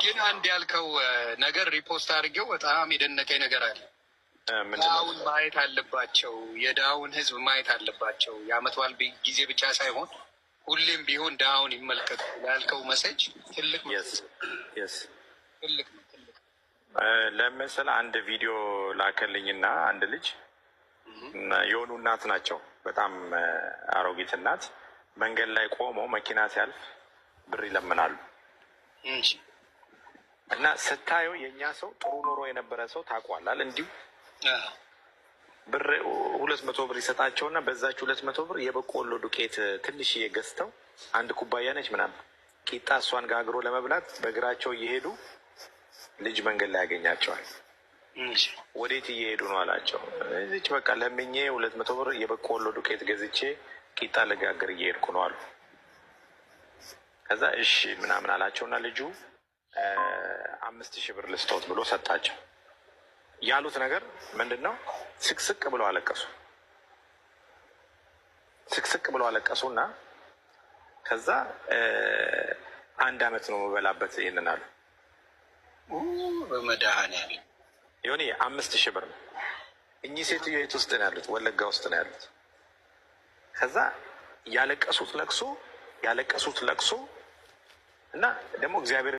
ግን አንድ ያልከው ነገር repost አድርጌው በጣም የደነቀኝ ነገር አለ። ድሃውን ማየት አለባቸው። የድሃውን ህዝብ ማየት አለባቸው። የአመት በዓል ጊዜ ብቻ ሳይሆን ሁሌም ቢሆን ድሃውን ይመልከቱ ያልከው message ትልቅ ትልቅ ነው። ትልቅ። ለምሳሌ አንድ ቪዲዮ ላከልኝና አንድ ልጅ፣ የሆኑ እናት ናቸው፣ በጣም አሮጊት እናት፣ መንገድ ላይ ቆመው መኪና ሲያልፍ ብር ይለምናሉ። እና ስታየው የእኛ ሰው ጥሩ ኑሮ የነበረ ሰው ታውቋላል። እንዲሁ ብር 200 ብር ይሰጣቸውና በዛች 200 ብር የበቆሎ ዱቄት ትንሽዬ ገዝተው፣ አንድ ኩባያ ነች ምናምን ቂጣ፣ እሷን ጋግሮ ለመብላት በእግራቸው እየሄዱ ልጅ መንገድ ላይ ያገኛቸዋል። ወዴት እየሄዱ ነው አላቸው። እዚች በቃ ለምኜ 200 ብር የበቆሎ ዱቄት ገዝቼ ቂጣ ልጋግር እየሄድኩ ነው አሉ። ከዛ እሺ ምናምን አላቸውና ልጁ 5,000 ብር ልስጦት ብሎ ሰጣቸው። ያሉት ነገር ምንድን ነው? ስቅስቅ ብለው አለቀሱ። ስቅስቅ ብለው አለቀሱ እና ከዛ አንድ አመት ነው የምበላበት ይህንን አሉ። በመድኃኒዓለም። የሆነ 5,000 ብር ነው። እኚህ ሴትዮ የት ውስጥ ነው ያሉት? ወለጋ ውስጥ ነው ያሉት። ከዛ ያለቀሱት ለቅሶ ያለቀሱት ለቅሶ እና ደግሞ እግዚአብሔር